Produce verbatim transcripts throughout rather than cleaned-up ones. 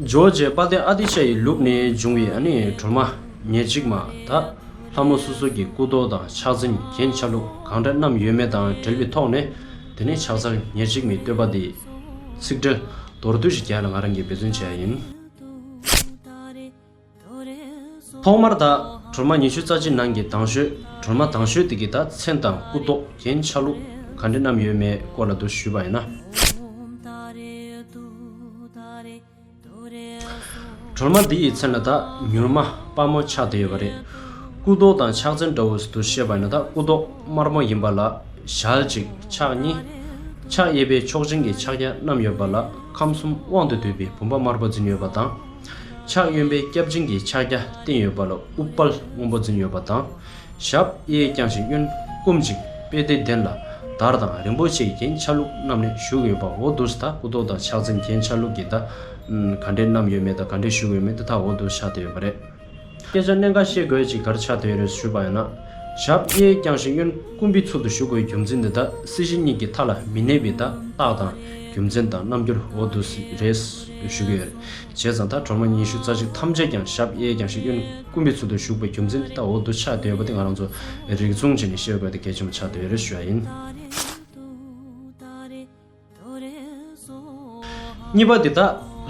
ཇོ་བོ་རྗེ་དཔལ་ལྡན་ཨ་ཏི་ཤ་ཡི་ལུགས་ནས་བྱུང་བའི་ཨ་ནི་སྒྲོལ་མ་ཉེར་གཅིག་མ་དང་། ལྷ་མོ་སོ་སོ་གི་སྐུ་མདོག་དང་ཕྱག་མཚན་རྒྱན་ཆ་ལུགས་གང་འདྲ་བསྣམས་ཡོད་མེད་དང་འབྲེལ་བའི་ཐོག་ནས། དེ་ནས་ཕྱག་འཚལ་ཉེར་གཅིག་མའི་བསྟོད་པ་འདི་ཚིག་འགྲེལ་མདོར་བསྡུས་ཤིག་རྒྱག་ལ་ང་རང་གིས་འབད་བརྩོན་བྱས་ཡིན། ཐོག་མར་ད་སྒྲོལ་མ་ཉི་ཤུ་རྩ་གཅིག་ནང་གི་དང་ཤོས། སྒྲོལ་མ་དང་ཤོས་དེ་གི་ད་མཚན་དང་སྐུ་མདོག་རྒྱན་ཆ་ལུགས་ག་འདྲ་བསྣམས་ཡོད་མེད་སྐོར་ལ་འདུག་ཞུས་པ་ཡིན་ན། སྒྲོལ་མ་འདི་ཡི་མཚན་ལ་ད་མྱུར་མ་དཔའ་མོ་ཆགས་བསྡད་ཡོད་པ་རེད། སྐུ་མདོག་དང་ཕྱག་མཚན་འདྲ་བོ་ཞིག་ཏུ་བཤད་པ་ཡིན་ན། ད་སྐུ་མདོག་དམར་མོ་ཡིན་པ་ལ་ཞལ་གཅིག་ཕྱག་གཉིས། ཕྱག་གཡས་པའི་མཆོག་སྦྱིན་གྱི་ཕྱག་རྒྱ་བསྣམས་ཡོད་པ་ལ་ཁམས་གསུམ་དབང་དུ་འདུས་པའི་བུམ་པ་དམར་པོ་འཛིན་ཡོད་པ་དང་། ཕྱག་གཡོན་པའི་སྐྱབས་སྦྱིན་གྱི་ཕྱག་རྒྱ་བསྟན་ཡོད་པ་ལ་ཨུཏྤལ་སྔོན་པོ་འཛིན་ཡོད་པ་དང་། ཞབས་གཡས་བརྐྱང་ཞིང་གཡོན་བསྐུམ་ཅིང་པད་ཟླའི་གདན་ལ་དར་དང་རིན་པོ་ཆེའི་རྒྱན་ཆ་ལུགས་བསྣམས་ནས་བཞུགས་ཡོད་པ། འོ་འདུག་སེ་ད་སྐུ་མདོག་དང་ཕྱག་མཚན་རྒྱན་ཆ་ལུགས་ཀྱི་ད་ག་འདྲས་བསྣམས་ཡོད་མེད་དང་ག་འདྲས་བཞུགས་ཡོད་མེད་དེ་ད་འོ་འདུག་སེ་ཆགས་བསྡད་ཡོད་པ་རེད། སྐད་ཆ་གནད་འགག་བཤད་དགོས་ཅིག་ག་རེ་ཆགས་བསྡད་ཡོད་རེད་ཞུས་པ་ཡིན་ན། ཞབས་གཡས་བརྐྱང་ཞིང་གཡོན་བསྐུམ་པའི་ཚུལ་དུ་བཞུགས་པའི་རྒྱུ་མཚན་འདི་ད་སྲིད་ཞི་གཉིས་ཀྱི་མཐའ་ལ་མི་གནས་པའི་ད་རྟགས་དང་རྒྱུ་མཚན་དང་རྣམ་འགྱུར་འོ་འདུག་སེ་རེད་ཞུ་གི་ཡོད་རེད། བྱས་ཙང་ད་སྒྲོལ་མ་ཉི་ཤུ་རྩ་གཅིག་ཐམས་ཅད་ཀྱང་ཞབས་གཡས་བརྐྱང་ཞིང་གཡོན་བསྐུམ་པའི་ཚུལ་དུ་བཞུགས་པའི་རྒྱུ་མཚན་འདི་ད་འོ་འདུག་སེ་ཆགས་བསྡད་ཡོད་པ་དེ་ང་རང་ཚོ་རིགས་མཚུངས་བྱས་ནས་ཤེས་དགོས་དེ་གལ་ཆེན་པོ་ཆགས་བསྡད་ཡོད་རེད་ཞུ་ཡ་ཡིན། གཉིས་པ་འདི་ད་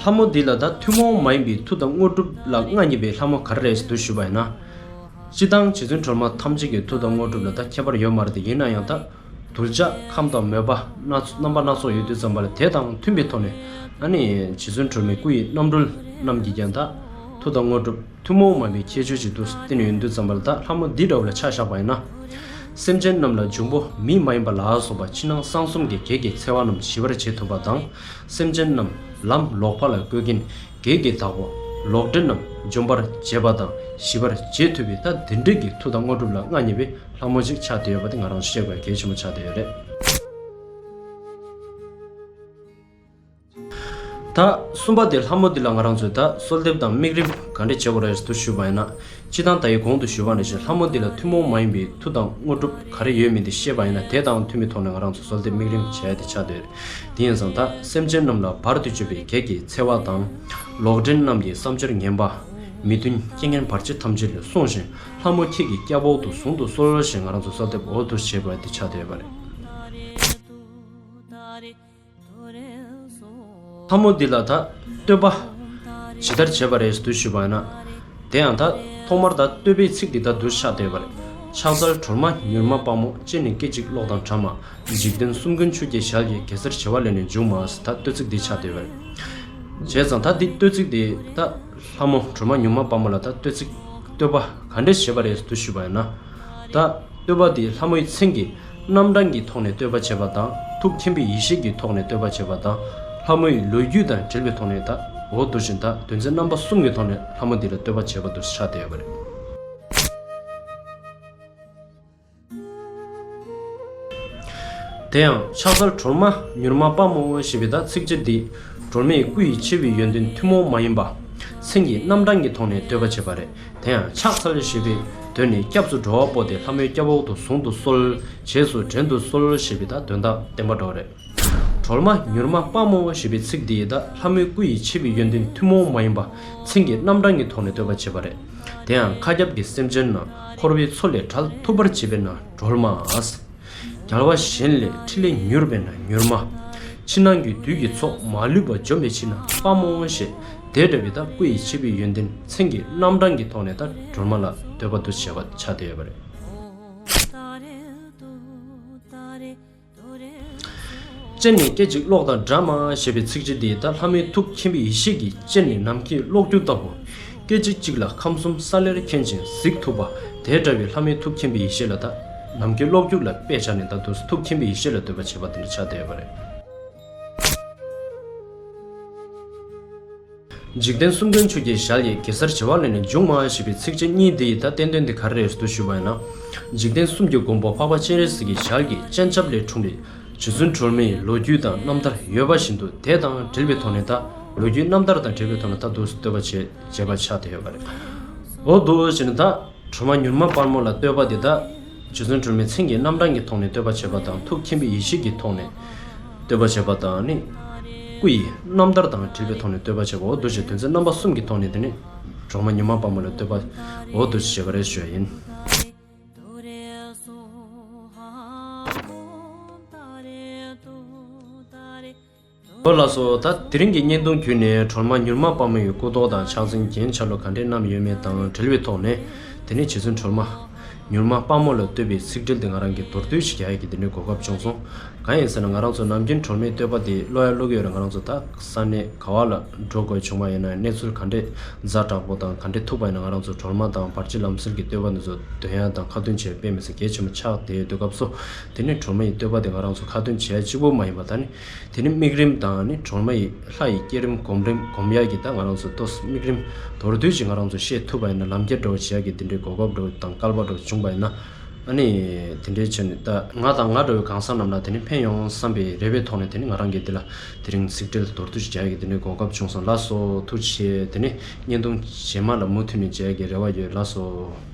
ལྷ་མོ་འདི་ལ་ད་ཐུན་མོང་མ་ཡིན་པའི་མཐུ་དང་དངོས་གྲུབ་ལ་མངའ་བརྙེས་པའི་ལྷ་མོ་ག་རེ་རེད་ཟེར་དུས་ཞུས་པ་ཡིན་ན། སྤྱིར་བཏང་རྗེ་བཙུན་སྒྲོལ་མ་ཐམས་ཅད་ཀྱི་མཐུ་དང་དངོས་གྲུབ་ལ་ད་ཁྱད་པར་ཡོད་མ་རེད་དེ། ཡིན་ན་ཡང་ད་གདུལ་བྱ་ཁམས་དང་མོས་པ་སྣ་རྣམ་པ་སྣ་ཚོགས་ཡོད་དུས་ཙམ་པ་ལ་དེ་དང་མཐུན་པའི་ཐོག་ནས་ཨ་ནི་རྗེ་བཙུན་སྒྲོལ་མའི་སྐུ་ཡི་རྣམ་སྤྲུལ་རྣམས་ཀྱིས་ཀྱང་ད་མཐུ་དང་དངོས་གྲུབ་ཐུན་མོང་མ་ཡིན་པའི་ཁྱད་ཆོས་ཅིག་ཏུ་བསྟན་ཡོད་དུས་ཙམ་པ་ལ་ད་ལྷ་མོ་འདི་འདྲ་བོ་ལ་ཆ་བཞག་པ་ཡིན་ན། སེམས་ཅན་རྣམས་ལ་འབྱུང་པོ་མི་མ་ཡིན་པ་ལ་སོགས་པ་ཕྱི་ནང་གསང་གསུམ་གྱི་གེགས་ཀྱི་འཚེ་བ་རྣམས་ཞི་བར་བྱེད་ཐུབ་པ་དང་། སེམས་ཅན་རྣམས་ལམ་ལོག་པ་ལ་བཀོད་མཁན་བགེགས་ཀྱི་བདག་པོ་ལོག་འདྲེན་རྣམས་འཇོམས་པར་བྱེད་པ་དང་ཞི་བར་བྱེད་ཐུབ་པའི་ད་དེ་འདྲའི་གི་མཐུ་དང་དངོས་གྲུབ་ལ་མངའ་བརྙེས་པའི་ལྷ་མོ་ཅིག་ཆགས་བསྡད་ཡོད་པ་དེ་ང་རང་ཤེས་དགོས་གལ་ཆེན་པོ་ཆགས་བསྡད་ཡོད་རེད། ད་གསུམ་པ་དེ་ལྷ་མོ་འདི་ལ་ང་རང་ཚོས་ད་གསོལ་འདེབས་དང་དམིགས་རིམ་ག་འདྲ་བྱེད་དགོས་རེད་ཟེར་དུས་ཞུས་པ་ཡིན་ན། སྤྱིར་བཏང་ད་ཡི་གོང་དུ་ཞུས་པ་ནང་བཞིན་ལྷ་མོ་འདི་ལ་ཐུན་མོང་མ་ཡིན་པའི་མཐུ་དང་དངོས་གྲུབ་ག་རེ་ཡོད་མེད་དེ་ཤེས་པ་ཡིན་ན། དེ་དང་མཐུན་པའི་ཐོག་ནས་ང་རང་ཚོ་གསོལ་འདེབས་དམིགས་རིམ་བྱས་ཏེ་ཆགས་བསྡད་ཡོད་རེད། དེ་ཡིན་ཙང་ད་སེམས་ཅན་རྣམས་ལ་བར་དུ་གཅོད་པའི་གེགས་ཀྱི་འཚེ་བ་དང་། ལོག་འདྲེན་རྣམས་ཀྱི་བསམ་སྦྱོར་ངན་པ། མི་མཐུན་རྐྱེན་ངན་བར་ཆད་ཐམས་ཅད་ལས་བསྲུང་ཞིང་ལྷ་མོ་ཁྱེད་ཀྱི་སྐྱབས་འོག་ཏུ་ཟུང་དུ་གསོལ་ཞེས་ང་རང་ཚོ་གསོལ་འདེབས་འོ་འདུག་སེ་བྱས་པ་དེ་ཆགས་བསྡད་ཡོད་པ་རེད། ལྷ་མོ་འདི་ལ་ད་བསྟོད་པ་ཇི་ལྟར་བྱེད་པ་རེད་ཟེར་དུས་ཞུས་པ་ཡིན་ན། དེ་ཡང་ད་ཐོག་མར་ད་བསྟོད་པའི་ཚིག་འདི་ད་འདུག་སེ་ཆགས་བསྡད་ཡོད་པ་རེད། ཕྱག་འཚལ་སྒྲོལ་མ་མྱུར་མ་དཔའ་མོ། སྤྱན་ནི་སྐད་ཅིག་གློག་དང་འདྲ་མ། འཇིག་རྟེན་གསུམ་མགོན་ཆུ་སྐྱེས་ཞལ་གྱི། གེ་སར་བྱེ་བ་ལས་ནི་བྱུང་མ་ཟེར་ད་བསྟོད་ཚིག་འདི་ཆགས་བསྡད་ཡོད་པ་རེད། བྱས་ཙང་ད་འདི་བསྟོད་ཚིག་འདི་ད་ལྷ་མོ་སྒྲོལ་མ་མྱུར་མ་དཔའ་མོ་ལ་ད་བསྟོད་ཚིག་བསྟོད་པ་ག་འདྲས་བྱེད་པ་རེད་ཟེར་དུས་ཞུས་པ་ཡིན་ན། ད་བསྟོད་པ་འདི་ལྷ་མོའི་མཚན་གྱི་རྣམ་གྲངས་ཀྱི་ཐོག་ནས་བསྟོད་པ་བྱེད་པ་དང་། ཐུགས་མཁྱེན་པའི་ཡེ་ཤེས་ཀྱི་ཐོག་ནས་བསྟོད་པ་བྱེད་པ་དང་། ལྷ་མོའི་ལོ་རྒྱུས་དང་འབྲེལ་བའི་ཐོག་ནས་ད་འོ་འདུག་བཞིན་ད་དོན་ཚན་རྣམ་པ་གསུམ་གྱི་ཐོག་ནས་ལྷ་མོ་འདི་ལ་བསྟོད་པ་བྱེད་པ་འདུག་སེ་ཆགས་བསྡད་ཡོད་པ་རེད། དེ་ཡང་ཕྱག་འཚལ་སྒྲོལ་མ་མྱུར་མ་དཔའ་མོ་ཞེས་པའི་ད་ཚིགས་བཅད་འདི་སྒྲོལ་མའི་སྐུ་ཡི་ཆེ་བའི་ཡོན་ཏན་ཐུན་མོང་མ་ཡིན་པ། མཚན་གྱི་རྣམ་གྲངས་ཀྱི་ཐོག་ནས་བསྟོད་པ་བྱེད་པ་རེད། དེ་ཡང་ཕྱག་འཚལ་ཞེས་པའི་དོན་ནི་སྐྱབས་སུ་འགྲོ་བ་པོ་དེ་ལྷ་མོའི་སྐྱབས་འོག་ཏུ་ཟུང་དུ་གསོལ། རྗེས་སུ་དྲན་དུ་གསོལ་ཞེས་པའི་ད་དོན་དག་བསྟན་པ་འདྲ་བོ་རེད། སྒྲོལ་མ་མྱུར་མ་དཔའ་མོ་ཞེས་པའི་ཚིག་འདི་ཡིས་ད་ལྷ་མོའི་སྐུ་ཡི་ཆེ་བའི་ཡོན་ཏན་ཐུན་མོང་མ་ཡིན་པ་མཚན་གྱི་རྣམ་གྲངས་ཀྱི་ཐོག་ནས་བསྟོད་པ་བྱེད་པ་རེད། དེ་ཡང་མཁའ་ཁྱབ་ཀྱི་སེམས་ཅན་རྣམས་འཁོར་བའི་མཚོ་ལས་བྲལ་ཐུབ་པར་བྱེད་པས་ན་སྒྲོལ་མ། རྒྱལ་བ་གཞན་ལས་ཕྲིན་ལས་མྱུར་བས་ན་མྱུར་མ། ཕྱི་ནང་གི་བདུད་ཀྱི་ཚོགས་མ་ལུས་པ་འཇོམས་པའི་ཕྱིར་ན་དཔའ་མོ་ཞེས་དེ་འདྲ་བའི་ད་སྐུ་ཡི་ཆེ་བའི་ཡོན་ཏན་མཚན་གྱི་རྣམ་གྲངས་ཀྱི་ཐོག་ནས་ད་སྒྲོལ་མ་ལ་བསྟོད་པ་འདུག་སེ་བྱེད་པ་ཆགས་བསྡད་ཡོད་པ་རེད། སྤྱན་ནི་སྐད་ཅིག་གློག་དང་འདྲ་མ་ཞེས་པའི་ཚིགས་བཅད་འདི་ད་ལྷ་མོའི་ཐུགས་མཁྱེན་པའི་ཡེ་ཤེས་ཀྱི་སྤྱན་ནི་ནམ་མཁའི་གློག་འགྱུ་ལྟ་བུ། སྐད་ཅིག་གཅིག་ལ་ཁམས་གསུམ་ས་ལེར་མཁྱེན་ཅིང་གཟིགས་ཐུབ་པ་དེ་འདྲ་བའི་ལྷ་མོའི་ཐུགས་མཁྱེན་པའི་ཡེ་ཤེས་ལ་ད་ནམ་མཁའི་གློག་འགྱུ་ལ་དཔེ་བྱས་ནས་ད་དུ་ཐུགས་མཁྱེན་པའི་ཡེ་ཤེས་ལ་བསྟོད་པ་བྱེད་པ་དེ་འདྲ་ཆགས་བསྡད་ཡོད་པ་རེད། འཇིག་རྟེན་གསུམ་མགོན་ཆུ་སྐྱེས་ཞལ་གྱི། གེ་སར་བྱེ་བ་ལས་ནི་བྱུང་མ་ཞེས་པའི་ཚིགས་བཅད་གཉིས་འདི་ཡི་ད་བསྟན་དོན་འདི་ག་རེ་རེད་ཟེར་དུ་ཞུས་པ་ཡིན་ན། འཇིག་རྟེན་གསུམ་གྱི་མགོན་པོ་འཕགས་པ་སྤྱན་རས་གཟིགས་ཀྱི་ཞལ་གྱི་སྤྱན་ཆབ་ལས་འཁྲུངས་པའི་རྗེ་བཙུན་སྒྲོལ་མའི་ལོ་རྒྱུས་དང་རྣམ་ཐར་ཡོད་པ་བཞིན་དུ་དེ་དང་འབྲེལ་བའི་ཐོག་ནས་ད་ལོ་རྒྱུས་རྣམ་ཐར་དང་འབྲེལ་བའི་ཐོག་ནས་ད་འདུག་སེ་བསྟོད་པ་བྱེད་བྱེད་པ་ཆགས་བསྡད་ཡོད་པ་རེད། འོ་འདུག་བྱས་ནས་ད་སྒྲོལ་མ་མྱུར་མ་དཔའ་མོ་ལ་བསྟོད་པ་འདི་ད་རྗེ་བཙུན་སྒྲོལ་མའི་མཚན་གྱི་རྣམ་གྲངས་ཀྱི་ཐོག་ནས་བསྟོད་པ་བྱེད་པ་དང་ཐུགས་མཁྱེན་པའི་ཡེ་ཤེས་ཀྱི་ཐོག་ནས་བསྟོད་པ་བྱེད་པ་དང་ནི། སྐུ་ཡི་རྣམ་ཐར་དང་འབྲེལ་བའི་ཐོག་ནས་བསྟོད་པ་བྱས་པ། འོ་འདུག་སེ་དོན་ཚན་རྣམ་པ་གསུམ་གྱི་ཐོག་ནས་དེ་ནི་སྒྲོལ་མ་མྱུར་མ་དཔའ་མོ་ལ་བསྟོད་པ་འོ་འདུག་སེ་བྱེད་པ་རེད་ཞུ་ཡ་ཡིན། ཨོ་ལགས་སོ། ད་དེ་རིང་གི་བརྙན་ཐུང་བརྒྱུད་ནས་སྒྲོལ་མ་མྱུར་མ་དཔའ་མོ་ཡི་སྐུ་མདོག་དང་ཕྱག་མཚན་རྒྱན་ཆ་ལུགས་ག་འདྲས་བསྣམས་ཡོད་མེད་དང་འབྲེལ་བའི་ཐོག་ནས། དེ་ནས་རྗེ་བཙུན་སྒྲོལ་མ་མྱུར་མ་དཔའ་མོ་ལ་བསྟོད་པའི་ཚིག་འགྲེལ་དེ་ང་རང་གིས་མདོར་བསྡུས་ཤིག་རྒྱག་ཡག་གི་དེ་འདྲའི་གོ་སྐབས་བྱུང་སོང་། གང་ཡིན་ཟེར་ན། ང་རང་ཚོ་ནམ་རྒྱུན་སྒྲོལ་མའི་བསྟོད་པ་དེ་ཀློག་ཡ་ཀློག་ཡ་ལ་ང་རང་ཚོ་ད་ས་གནས་ག་བ་ལ་འགྲོ་དགོས་བྱུང་བ་ཡིན་ན། གནས་ཚུལ་ག་འདྲས་ཛ་དྲག་པོ་དང་ག་འདྲས་ཐུག་པ་ཡིན་ན། ང་རང་ཚོ་སྒྲོལ་མ་དང་བར་ཆད་ལམ་སེལ་གྱི་བསྟོད་པ་འདི་ཚོ་འདོན་ཡ་དང་ཁ་ཏོན་བྱེད་དཔེ་མི་སྲིད་གལ་ཆེན་པོ་ཆགས་བསྡད་དུས་སྐབས་སུ། དེ་ནས་སྒྲོལ་མ་ཡི་བསྟོད་པ་དེ་ང་རང་ཚོ་ཁ་ཏོན་བྱེད་ཡ་གཅིག་པོ་མ་ཡིན་པ། ད་ནི་དེ་ནི་དམིགས་རིམ་དང་ནི་སྒྲོལ་མ་ཡི་ལྷ་ཡི་བསྐྱེད་རིམ་སྒོམ་རིམ་སྒོམ་ཡ་གི་ད་ང་རང་ཚོ་ཏོག་ཙམ་དམིགས་རིམ་མདོར་བསྡུས་ཤིག་ང་རང་ཚོ་ཤེས་ཐུབ་པ་ཡིན་ན། ལམ་ཁྱེར་འདྲ་བོ་བྱེད་ཡ་གི་དེ་འདྲའི་གོ་སྐབས་འདྲ་བོ་དང་སྐལ་པ་འདྲ་བོ་བྱུང་བ་ཡིན་ན། ཨ་ནི་དེ་འདྲའི་ཆ་ནས་ད་ང་དང་ང་འདྲ་བོའི་གང་ཟག་རྣམས་ལ་དེ་ནི་ཕན་ཡོང་བསམ་པའི་རེ་བའི་ཐོག་ནས། དེ་ནི་ང་རང་གིས་འདི་ལ་དེ་རིང་ཚིག་འགྲེལ་མདོར་བསྡུས་ཤིག་བྱེད་ཡ་གི་དེ་འདྲའི་གོ་སྐབས་བྱུང་སོང་། ལགས་སོ། ཐུགས་རྗེ་ཆེ། དེ་ནི་བརྙན་ཐུང་རྗེས་མ་ལ་མུ་མཐུད་ནས་མཇལ་ཡ་གི་རེ་བ་ཡོད། ལགས་སོ།